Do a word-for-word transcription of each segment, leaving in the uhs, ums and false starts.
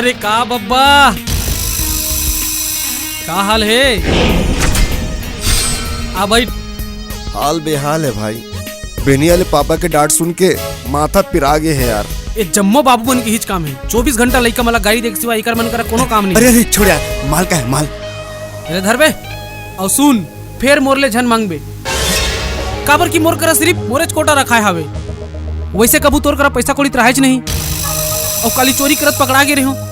अरे का बब्बा, का हाल हे? आ भाई। हाल बेहाल हे भाई, बेनिया ले पापा के डांट सुन के माथा पिरा गे हे यार। ए जम्मो बाबू मन के इहीच काम हे, चौबीस घंटा लइका मन ला गारी दे के सिवा एकर मन करा कोनो काम नहीं। अरे अरे छोड़ यार, माल का हे माल? अरे धर बे, अउ सुन, फेर मोर ले झन मांगबे, काबर कि मोर करा सिरिफ मोरेच कोटा रखाय हावे। वइसे कभू तोर करा पइसा कौड़ी त रहायच नहीं, अउ काली चोरी करत पकड़ा गे रेहेंव।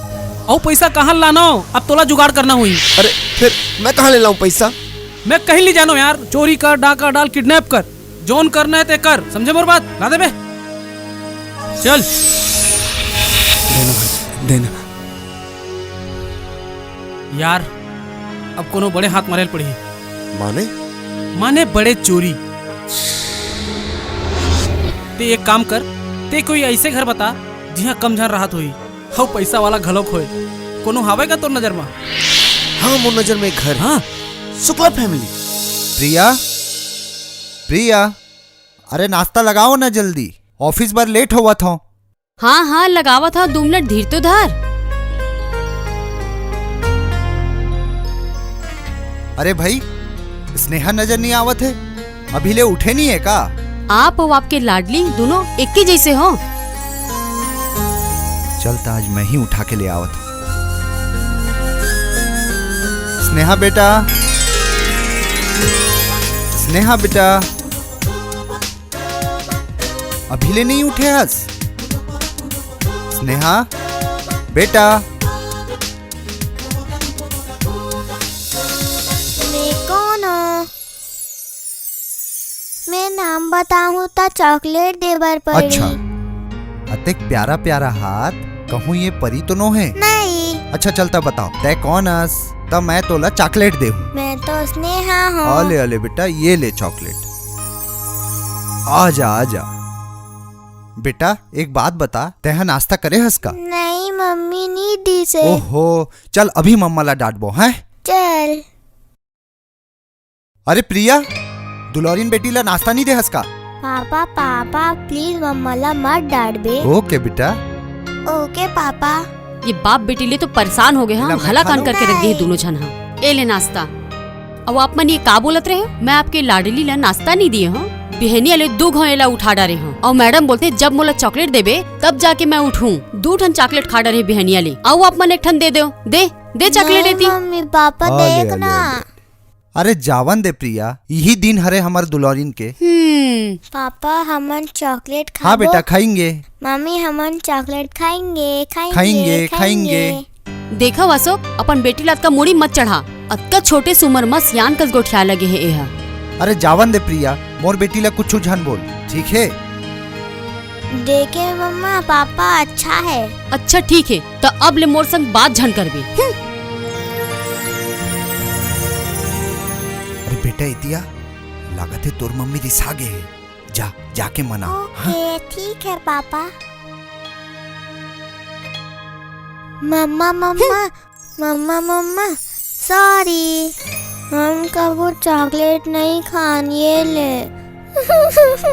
अउ पइसा कहाँ लानों, अब तोला जुगाड़ करना होही। अरे फेर मैं कहाँ ले लाऊं पइसा? मैं कहीं नहीं जानों यार, चोरी कर, डाका डाल, किडनैप कर, जौन करना हे ते कर, समझे मोर बात? ला दे बे, चल। देना भाई, देना। यार, अब कोनो बड़े हाथ मारे ल पड़ही। माने? माने बड़े चोरी। ते एक काम कर, ते कोई अइसे घर बता, जिहां कम झन राहत होही, अउ पइसा वाला घलोक होय। कोनो हावय का तोर नजर म? हाँ, मोर नजर म एक घर। हाँ। शुक्ला फैमिली। प्रिया, प्रिया, अरे नाश्ता लगाओ ना जल्दी, ऑफिस बर लेट होवत हंव। हाँ, हाँ, लगावत हंव, दू मिनट धीर तो धर। अरे भाई, स्नेहा नजर नहीं आवत हे, अभी ले उठे नहीं हे का? आप अउ आपके लाडली दोनों एके जइसे हो। चल त आज मैं ही उठा के ले आवत हंव। स्नेहा बेटा, स्नेहा बेटा। अभी ले नहीं उठे हस? स्नेहा, बेटा। मैं कौन हूँ? मैं नाम बताहूँ त चॉकलेट दे बर पड़ी। अच्छा, अतेक प्यारा प्यारा हाथ, कहूँ ये परी तो नो हे? नहीं। अच्छा चल त बताओ, तै कौन हस? त मैं तोला चॉकलेट देहूँ। मैं तो स्नेहा हूँ। अले अले बेटा, ये ले चॉकलेट। आजा, आजा। बेटा, एक बात बता, तैं ह नाश्ता करे हस का? नहीं, मम्मी नी दीस हे। ओहो, चल अभी मम्मा ला डांटबो, हैं? चल। अरे प्रिया, दुलौरिन बेटी ला नाश्ता नी दे हस का? पापा, पापा, प्लीज मम्मा ला मत डांटबे। ओके बेटा। ओके पापा। ये बाप बेटी ले तो परेशान हो गे हंव, एला मैं हलाकान खा लूं? करके रख दे हे नहीं। दोनों झन ह। ए ले नाश्ता। अउ आप मन ये का बोलत रहे हो? मैं आपके लाडली ला नाश्ता नहीं दिए हंव। बिहनिया ले दू घंव एला उठा डारे हंव। अउ मैडम बोलथे, "जब मोला चॉकलेट देबे, तब जाके मैं उठूं।" दू ठन चॉकलेट खा डारे बिहनिया ले। अउ आप मन एक ठन दे दो। दे, दे चॉकलेट नहीं एती। मम्मी, पापा, आ ले, देख आ ले, ना। आ ले। अरे जावन दे प्रिया, इही दिन हरे हमर दुलौरिन के। हम्म। पापा, हमन चॉकलेट हाँ खाबो? बेटा, खाएंगे। मम्मी, हमन चॉकलेट खाएंगे, खाएंगे, खाएंगे, खाएंगे। खाएंगे। देखव अशोक, अपन बेटी ला अतका मुड़ी मत चढ़ा। अतका छोटे से उमर म सियान कस गोठिया लगे हे एहा। अरे जावन दे प्रिया, मोर बेटी ला कुछु झन बोल, ठीक हे? देखे मम्मा, पापा अच्छा हे। अच्छा ठीक हे, त अब ले मोर संग बात झन करबे। हम्म। अरे बेटा एतिया, लागत हे तोर मम्मी रिसा गे हे। जा, जाके मना। ओके, हाँ? ठीक हे पापा। मम्मा, मम्मा, मम्मा, मम्मा, सॉरी, हम कभू चॉकलेट नहीं खान, ये ले।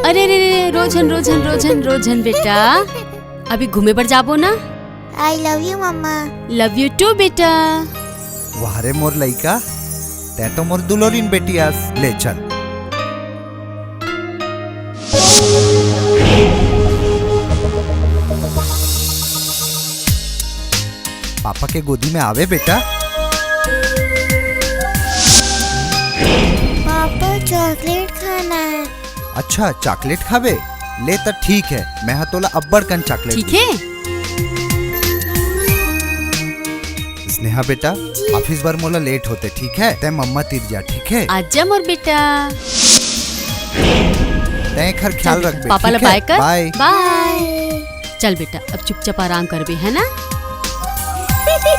अरे रे रे, रो झन, रो झन, रो झन, रो झन बेटा, अभी घूमे बर जाबो ना। I love you mamma. Love you too बेटा। वाह रे मोर लइका, तैं तो मोर दुलोरिन बेटी आस। ले चल। पापा के गोदी में आवे बेटा। पापा, चॉकलेट खाना हे। अच्छा, चॉकलेट खाबे? ले त ठीक हे, मैं ह तोला अब्बड़ कन चॉकलेट ठीक हे। स्नेहा बेटा, जी। ऑफिस बर मोला लेट होते, ठीक हे? तैं मम्मा तीर जा, ठीक हे? आजा मोर बेटा। तैं एखर ख्याल रखबे, पापा ला ठीक हे? बाय कर। बाय। बाय। चल बेटा, अब चुपचाप आराम करबे, है ना?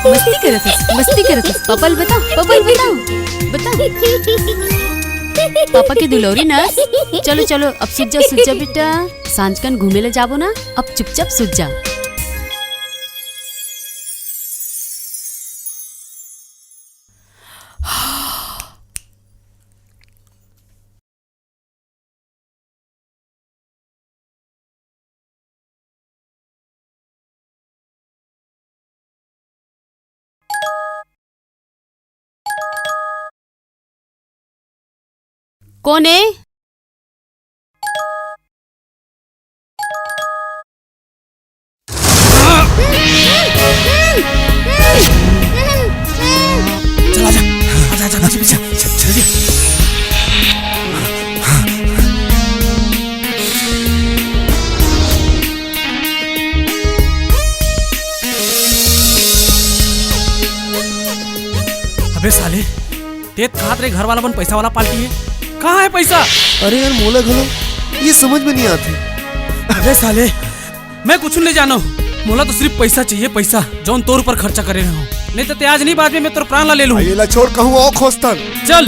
मस्ती करत हस, मस्ती करत हस। पापा ल बताओ, पापा ल बताओ, बताओ। पापा के दुलौरी नस। चलो, चलो, अब सुत जा, सुत जा बेटा। सांझ कन घूमे ले जाबो ना, अब चुपचाप सुत जा। कोन ए? चल, आजा। आजा, आजा, पीछे, पीछे। चल, चल, चल। अबे साले, तें तो कहत रहे घर वाला मन पैसा वाला पार्टी हे, कहाँ हे पैसा? अरे यार, मोला घलो ये समझ में नहीं आती। अबे साले, मैं कुछु नहीं जानव, मोला तो सिर्फ पैसा चाहिए, पैसा, जौन तोर ऊपर खर्चा करे रहेंव, नहीं तो तें आज नहीं, बाद में मैं तोर प्राण ला ले लूँ। ये ला छोड़, कहूँ अउ खोजथन। चल।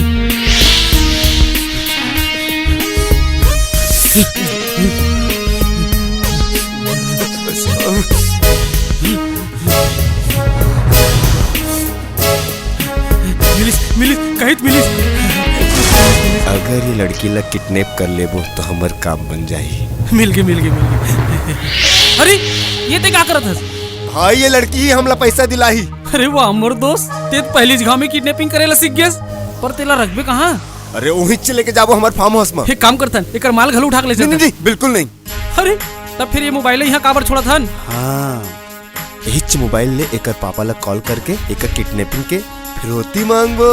मिलिस, मिलिस, कहित मिलिस। अगर ये लड़की ला किडनैप कर लेबो, तो हमर काम बन जाही। मिल गे, मिल गे, मिल गे। अरे, ये तें का करत हस? भाई, ये लड़की ही हमला पैसा दिलाही। अरे वाह, मोर दोस्त, तें तो पहिली जगह में किडनैपिंग करे ला सीख गेस, पर तेला रखबे कहाँ? अरे, उहीच लेके जाबो हमर फार्म हाउस में। एक काम करथन, एकर माल घलो उठा के ले चलथन। नहीं, नहीं, बिल्कुल नहीं। अरे, तब फिर ये मोबाइल यहाँ काबर छोड़त हन? हाँ, इहीच मोबाइल ले एकर पापा ला कॉल करके एकर किडनैपिंग के फिरौती मांगबो।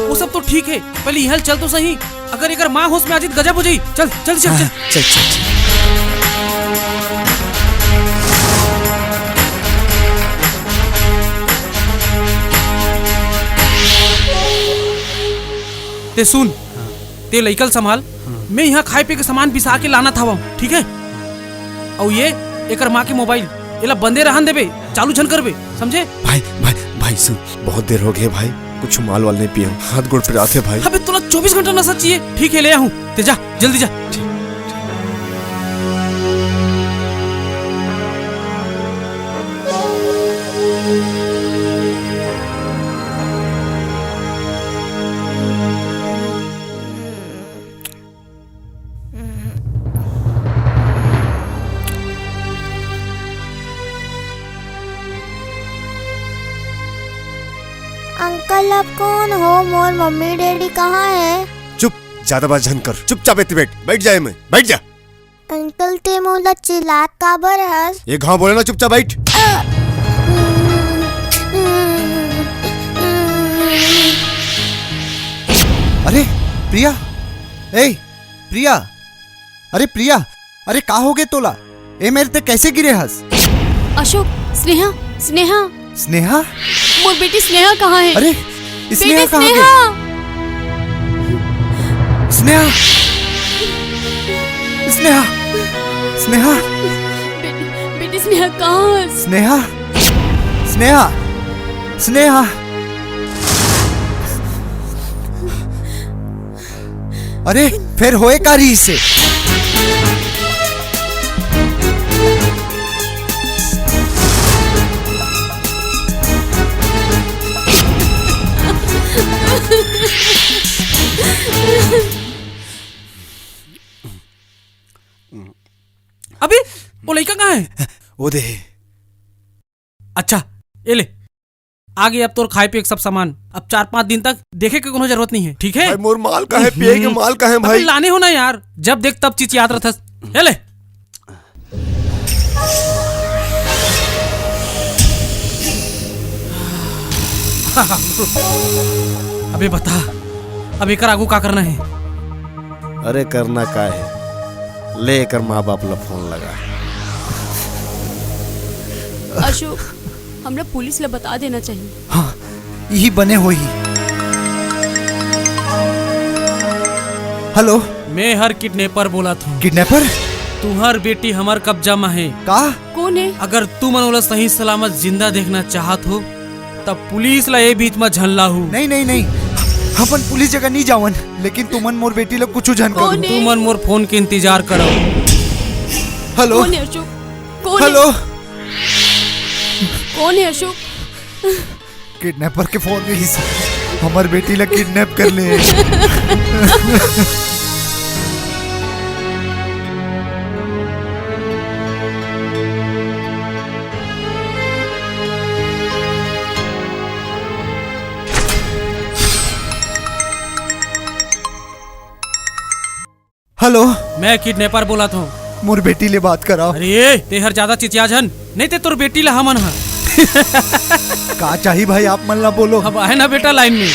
वो सब तो ठीक हे, पहले यहाँ चल तो सही। अगर एकर माँ होश में आ जाही त गजब हो जाही। चल, चल, चल, हाँ, चल। चल, चल, चल। तें सुन, तें लइका ल संभाल, हाँ। मैं यहाँ खाए पिए के सामान बिसा के लानत हवंव, ठीक हे? अउ ये एकर माँ के मोबाइल, एला बंदे रहन देबे, चालू झन करबे, समझे? भाई, भाई, भाई सुन, बहुत देर हो गे भाई, कुछु माल वाल नहीं पिए हंव, हाथ गोड़ पिरात हे भाई। अबे तोला चौबीस घंटा नशा चाहिए, ठीक हे, ले आहूँ, तें जा, जल्दी जा। अंकल, आप कोन हो? मोर मम्मी डैडी कहाँ हे? चुप, ज्यादा बात झन कर, चुपचाप एती बैठ, बैठ जा एमे, बैठ जा। अंकल, तें मोला चिल्लात काबर हस? ये घाव बोले ना, चुपचाप बैठ। अरे प्रिया, ए प्रिया, अरे प्रिया, अरे का हो गे तोला? ए मेर, तें कैसे गिरे हस? अशोक, स्नेहा, स्नेहा। स्नेहा? मोर बेटी स्नेहा कहाँ हे? अरे, स्नेहा बेटी कहाँ स्नेहा! गे? स्नेहा! स्नेहा! स्नेहा! बेटी, बेटी स्नेहा कहाँ हे? स्नेहा! स्नेहा! स्नेहा! अरे, फेर होए का रहिसे? अबे, वो लइका कहाँ हे? वो दे। अच्छा, ये ले। आ गे अब तोर खाए पिए के सब सामान। अब चार पांच दिन तक देखे के कोनो जरूरत नहीं हे, ठीक हे? भाई, मोर माल कहाँ हे? पिए के माल कहाँ हे, अबे भाई? लाने हो ना यार, जब देख तब चिचियात रहिथस। ये ले। अबे बता, अब एकर आगू का करना हे? अरे करना का हे, ले एकर माँ बाप ला फोन लगा। अशोक, हमला पुलिस ला बता देना चाहिए। हाँ, इही बने होही। हेलो। मैं हर किडनैपर बोलत हूँ। किडनैपर? तुहर बेटी हमर कब्जा म हे। का? कोन हे? अगर तुमन ओला सही सलामत जिंदा देखना चाहत हो, तब पुलिस ला ए बीच म झन लाहू। नहीं, नहीं, नहीं, हमन पुलिस जगह नहीं जावन, लेकिन तुमन मोर बेटी ला कुछ झन करो। कोन हे? तुमन मोर फोन के इंतजार करो। हेलो। कोन हे अशोक? कोन हे? हेलो। कोन हे अशोक? किडनैपर के फोन रहिस, हमर बेटी ला किडनैप कर ले। हेलो। मैं किडनैपर बोलत हूँ। मोर बेटी ले बात कराओ। अरे, तेहर ज्यादा चिचिया झन, नहीं ते तोर बेटी ला हमन ह। का चाही भाई, आप मन ला बोलो। अब आए ना बेटा लाइन में,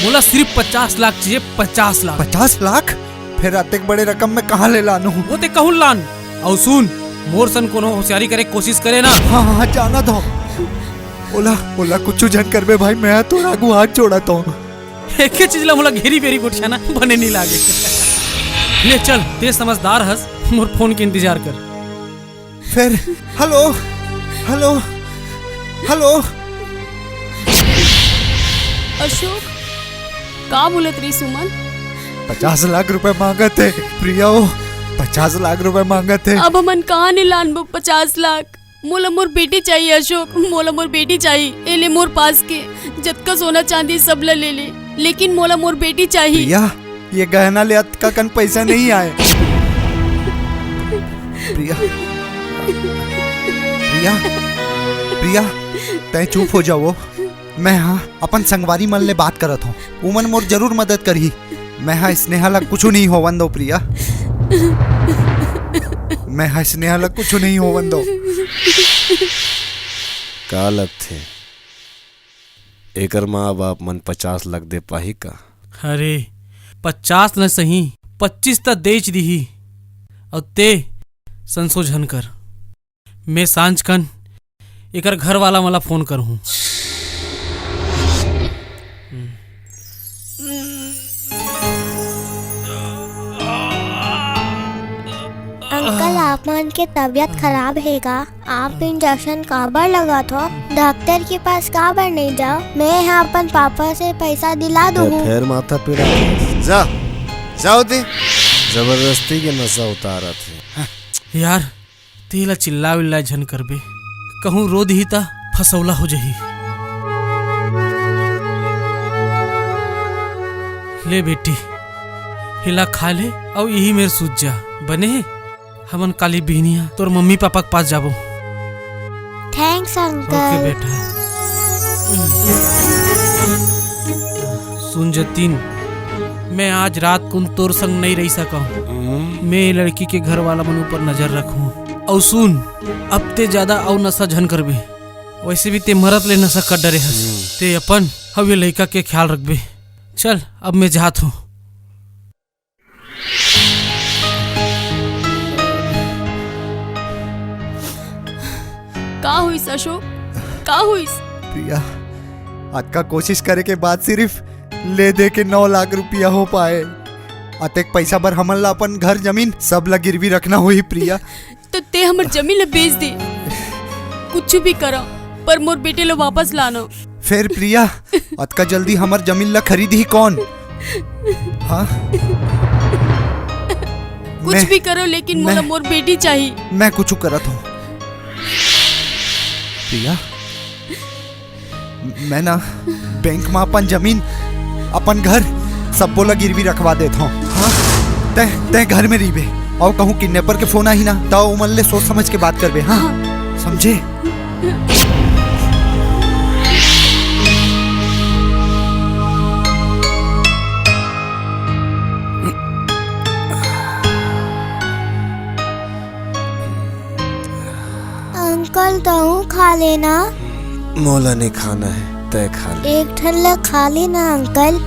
मोला सिर्फ पचास लाख चाहिए, पचास लाख। पचास लाख? फिर अतेक बड़े रकम में कहाँ ले लानू? वो ते कहूँ लान। अउ सुन, मोर सन कोनो होशियारी करे के कोशिश करे ना। हाँ, हाँ, जानत हूँ। ओला, ओला कुछ झन करबे भाई, मैं तोर आगू हाथ जोड़त हूँ। एके चीज ला मोला घेरी बेरी गोठियाना बने नहीं लागे। ले चल, ते समझदार हस, मोर फोन के इंतजार कर। फिर, हेलो, हेलो, हेलो। अशोक, का बोलत रही सुमन? पचास लाख रुपए मांगत हे, प्रिया हो, पचास लाख रुपए मांगत हे। अब हमन कहाँ ले लानबो पचास लाख? मोला मोर बेटी चाहिए अशोक, मोला मोर बेटी चाहिए। ए ले मोर पास के जतका सोना चांदी सब ला ले ले, लेकिन मोला मोर बेटी चाहिए। प्रिया, ये गहना ले अतका कन पैसा नहीं आए। प्रिया, प्रिया, प्रिया, तै चुप हो जाओ। मैं हा अपन संगवारी मन ले बात करत हूँ, उमन मोर जरूर मदद करही। मैं हा स्नेहा ला कुछ नहीं होवन दो प्रिया। मैं हा स्नेहा ला कुछ नहीं होवन दो। का लगथे, एकर माँ बाप मन पचास लाख दे पाही का? अरे, पचास न सही, पच्चीस त देच दिही। अउ ते संशोधन कर। मैं सांझ कन एकर घर वाला मन ला फोन करहूँ। अंकल, आप मन के तबीयत खराब हे का? आप इंजेक्शन काबर लगत हो? डॉक्टर के पास काबर नहीं जाओ? मैं यहाँ अपन पापा से पैसा दिला दूँ। फेर माथा पीड़ा। जा, जाओ ती। जबरदस्ती के नशा उतारत हे। यार, तेला चिल्ला विल्ला झन करबे, कहूँ रो दिही त फसौला हो जही। ले बेटी, हिला खा ले, अउ यही मेर सूत जा, बने हे? हमन काली बिहनिया तोर मम्मी पापा के पास जाबो। Thanks uncle. ओके बेटा। सुन जतीन, मैं आज रात कुन तोर संग नहीं रह सकहूँ। मैं ये लड़की के घर वाला मन ऊपर नजर रखहूँ। अउ सुन, अब ते ज्यादा अउ नशा झन करबे। वैसे भी ते मरत ले नशा कर डरे हस। ते अपन अउ ये लड़का के ख्याल रखबे। चल, अब मैं जात हूँ। का होइस अशोक? का होइस? प्रिया, अतका कोशिश करे के बाद सिर्फ ले दे के नौ लाख रुपया हो पाए। अतेक पैसा बर हमन ला अपन घर जमीन सब ला गिरवी रखना होही प्रिया। तो ते हमर जमीन ला बेच दे, कुछ भी करा, पर मोर बेटे ला वापस लाना। फेर प्रिया, अतका जल्दी हमर जमीन ला खरीदही कौन? हाँ? कुछ मैं, भी करो, लेकिन मोला मैं, मोर बेटी चाही। मैं कुछ करत हूँ। प्रिया, मैं ना बैंक में अपन जमीन, अपन घर, सब्बो ला गिरवी रखवा देत हूँ। हाँ? तै, तै घर में रहिबे। अउ कहूँ किडनैपर के फोन आही ना, त ओमन ले सोच समझ के बात करबे, हाँ? हाँ। समझे? अंकल, तहूँ खा लेना। मोला नहीं खाना है, तय खा ले। एक ठन ला खा लेना अंकल।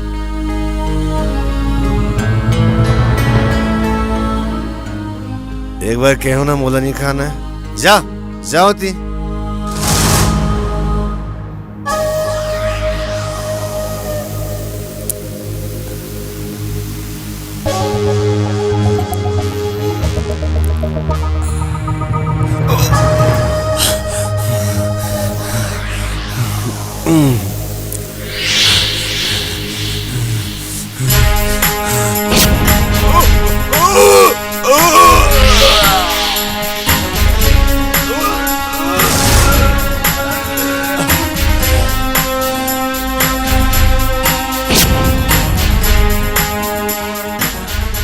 एक बार कहो ना, मोला नहीं खाना है। जा, जाओ ती।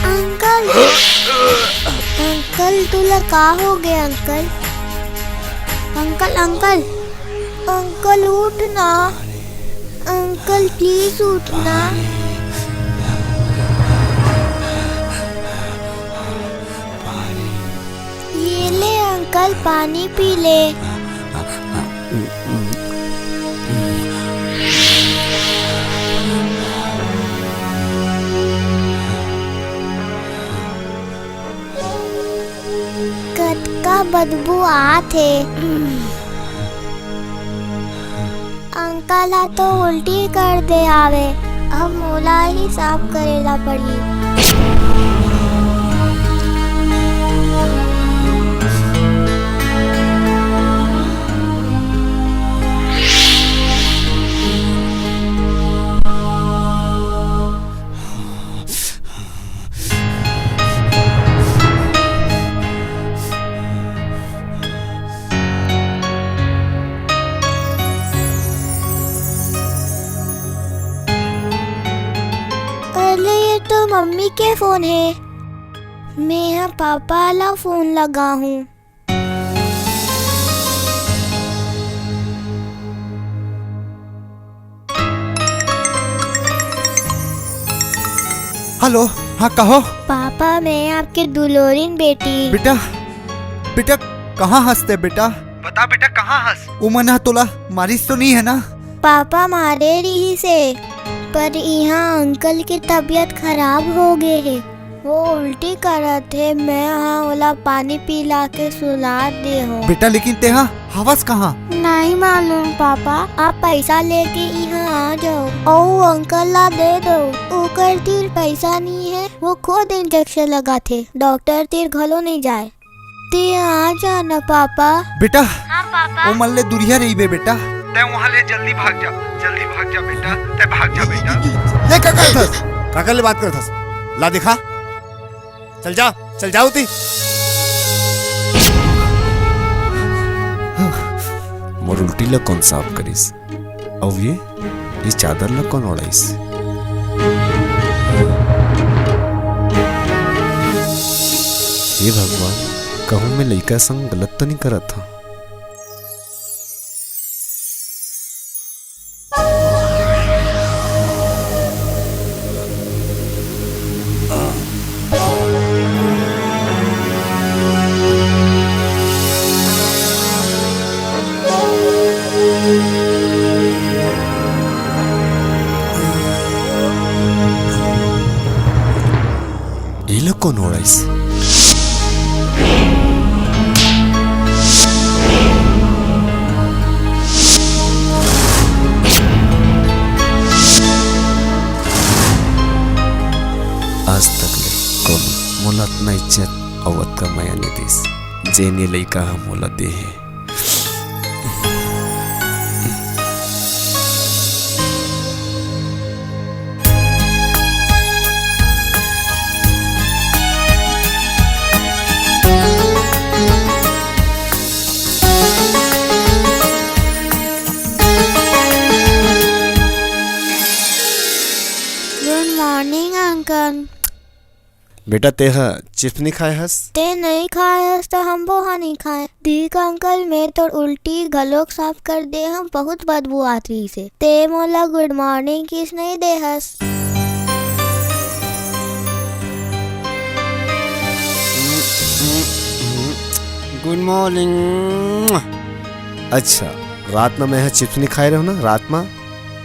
अंकल, अंकल, तुला का हो गया अंकल? अंकल, अंकल, अंकल, उठ ना। अंकल, प्लीज उठ ना। चल, पानी पी ले। कतका बदबू आत हे। अंकल ह तो उल्टी कर दे हावे, अब मोला ही साफ करे ला पड़ही। अरे, ये तो मम्मी के फोन हे। मैं ह पापा ला फोन लगाहूँ। हेलो, हाँ, कहो। पापा, मैं आपके दुलोरिन बेटी। बेटा, बेटा, कहाँ हस तैं बेटा? बता बेटा, कहाँ हस? उमन ह तोला मारिस तो नहीं है ना? पापा मारे रिहिस हे, पर इहाँ अंकल के तबीयत खराब हो गे हे। वो उल्टी करत हे, मैं ह ओला पानी पिला के सुला दे हूँ। बेटा, लेकिन तेहा हवस कहाँ? नहीं मालूम पापा। आप पैसा लेके इहाँ आ जाओ, अउ अंकल ला दे दो। ओकर तीर पैसा नहीं है, वो खुद इंजेक्शन लगाथे, डॉक्टर तीर घलो नहीं जाए। ते आ जा ना पापा। बेटा, हाँ पापा। ओ मन ले दुरिहा रहिबे बेटा। तै वहाँ ले जल्दी भाग जा, जल्दी भाग जा बेटा, तै भाग जा बेटा। ले का करत हस? काकर ले बात करत हस? ला दिखा। चल जा, चल जा उती। मोर उल्टी ला कौन साफ करिस? अउ ये, ये चादर ला कौन ओढ़ाइस? हे भगवान, कहूँ मैं लइका संग गलत तो नहीं करत हँव? ये ला कौन ओढ़ाइस? आज तक ले कोनो मोला अतना इज्जत अउ अतका मया नइ दिस, जेन ये लइका ह मोला दे हे। Good morning, uncle. बेटा, तेहा chips नइ खाए हस? ते नइ खाए हस, त हमो ह नइ खाए। देख uncle, मैं तोर उल्टी घलोक साफ कर दे हँव, बहुत बदबू आत रहिस हे। ते मोला good morning kiss नइ दे हस। Good morning। अच्छा, रात म मैं ह chips नइ खाए रहेंव ना, रात म?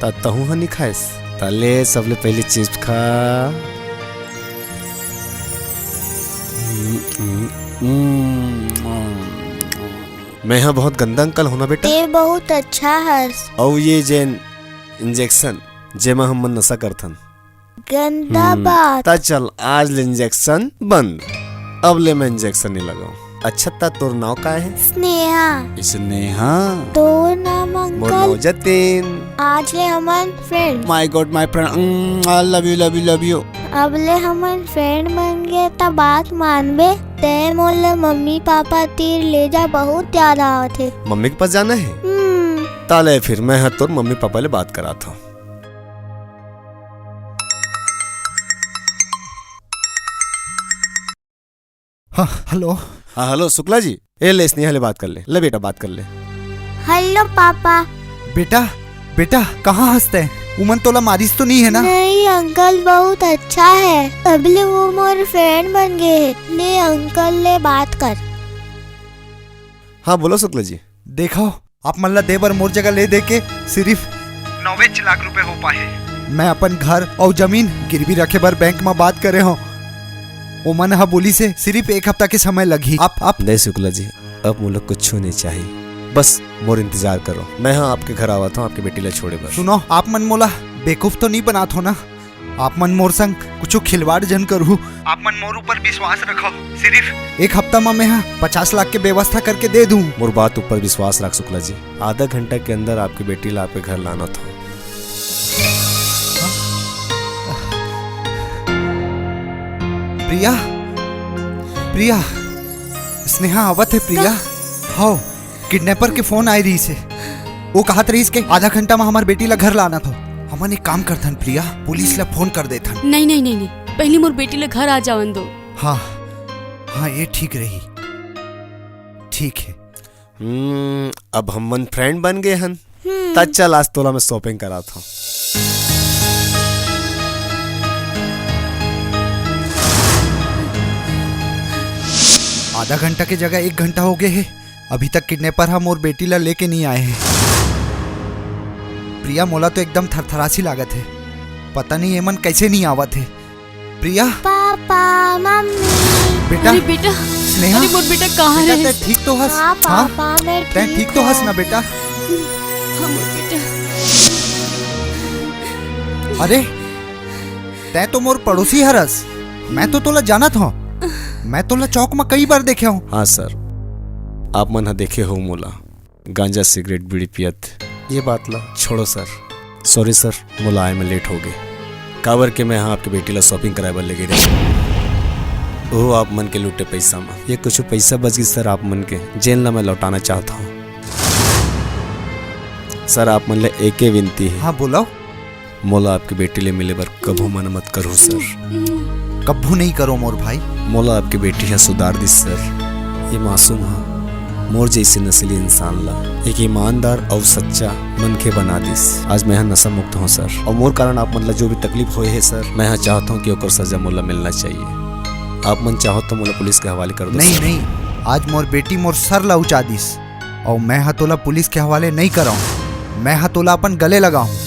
त तहूँ ह नइ खाएस? त ले, सबले पहिली chips खा। मैं ह बहुत गंदा uncle हँव ना बेटा? ते बहुत अच्छा हस। अउ ये जेन injection, जेमा हमन नशा करथन। गंदा हम्म, बात। त चल, आज ले injection बंद। अब ले मैं injection नइ लगावँव। अच्छा, त तोर नाव काय हे? स्नेहा। स्नेहा? तोर नाम मोर uncle? नाव जतिन। आज ले हमन friend। My God, my friend। Mm, I love you, love you, love you। अब ले हमन friend बन गे, त बात मानबे? ते मोला मम्मी पापा तीर ले जा, बहुत याद आवत हे। मम्मी के पास जाना हे? हम्म। त ले फिर मैं ह तोर मम्मी पापा ले बात करात हँव। हाँ, hello। हाँ, hello, शुक्ला जी। ए ले, स्नेहा ले बात कर ले। ले बेटा, बात कर ले। Hello, papa. बेटा, बेटा, कहाँ हस तैं? उमन तोला मारिस तो नइ हे ना? नहीं, uncle बहुत अच्छा हे। अब ले वो मोर friend बन गे हे। ले, uncle ले बात कर। हाँ, बोलो शुक्ला जी। देखो, आप मन ला दे बर मोर जगह ले दे के सिर्फ नौवेच लाख रुपए हो पाए। मैं अपन घर अउ जमीन गिरवी रखे बर बैंक म बात करे हूँ। ओमन ह बोलिस हे सिर्फ एक हफ्ता के समय लगही। आप, आप नहीं शुक्ला जी, अब मोला कुछ नहीं चाहिए, बस मोर इंतजार करो। मैं हाँ आपके घर आवत हूँ आपके बेटी ला छोड़े बर। सुनो, आप मन मोला बेवकूफ तो नहीं बनात हो ना? आप मन मोर संग कुछ खिलवाड़ जन करू। आप मन मोर ऊपर विश्वास रखो। सिर्फ एक हफ्ता म मैं ह पचास लाख के व्यवस्था करके दे दूं। मोर बात ऊपर विश्वास रख शुक्ला जी, आधा घंटा के अंदर आपके बेटी ला आपके घर लाना था। प्रिया, प्रिया, स्नेहा आवत हे प्रिया। हव, किडनैपर के फोन आए रहिस हे। वो कहत रहिस के आधा घंटा म हमर बेटी ला घर लाना था। हमन एक काम करथन प्रिया, पुलिस ला फोन कर देथन। नहीं, नहीं, नहीं, नहीं, पहली मोर बेटी ला घर आ जावन दो। हाँ, हाँ, ये ठीक रही। ठीक है। हम्म, अब हमन फ्रेंड बन गए हन। त चल, आज तोला मैं शॉपिंग करात हूँ। आधा घंटा के जगह एक घंटा हो गए हे, अभी तक किडनैपर ह मोर बेटी ला लेके नहीं आए हे। प्रिया, मोला तो एकदम थरथरासी लागत हे, पता नहीं एमन कैसे नहीं आवत हे। प्रिया। Papa, mummy. बेटा। अरे बेटा, स्नेहा। अरे मोर बेटा कहाँ बेटा, रे? तै ठीक तो हस? हाँ, हाँ? पापा, मैं तै ठीक ठीक तो हस हूँ। ना बेटा? हाँ, मोर बेटा। अरे, तै तो मोर पड़ोसी हरस। मैं तो तोला जानत हूँ। मैं तोला चौक में कई बार देखे हूँ। हाँ सर, आप मन ह देखे हो मोला। गांजा, सिगरेट, बीड़ी पियत। ये बात ला छोड़ो सर। सॉरी सर, मोला आए में लेट हो गए। काबर के मैं हाँ आपके बेटी ला शॉपिंग कराए बर लेगे रहे। ओह, आप मन के लूटे पैसा में ये कुछ पैसा बच गई सर, आप मन के, जेन ला मैं लौटाना चाहता हूँ। सर, आप मन ले एके विनती है। हाँ, बोलो। मोला आपके बेटी ले मिले बर कभू मना मत करहू सर। कभू नहीं करो मोर भाई। मोला आपके बेटी ह सुधार दिस सर। ये मासूम ह मोर जैसे नशीली इंसान ला एक ईमानदार अउ सच्चा मनखे बना दिस। आज मैं ह नशा मुक्त हूँ सर, अउ मोर कारण आप मन ला जो भी तकलीफ होए हे सर, मैं ह चाहत हूँ कि ओकर सजा मोला मिलना चाहिए। आप मन चाहो तो मोला पुलिस के हवाले कर दो नहीं, सर। नहीं, आज मोर बेटी मोर सर ला उचा दिस। अउ मैं ह तोला पुलिस के हवाले नइ करंव, मैं ह तोला अपन गले लगाहूं।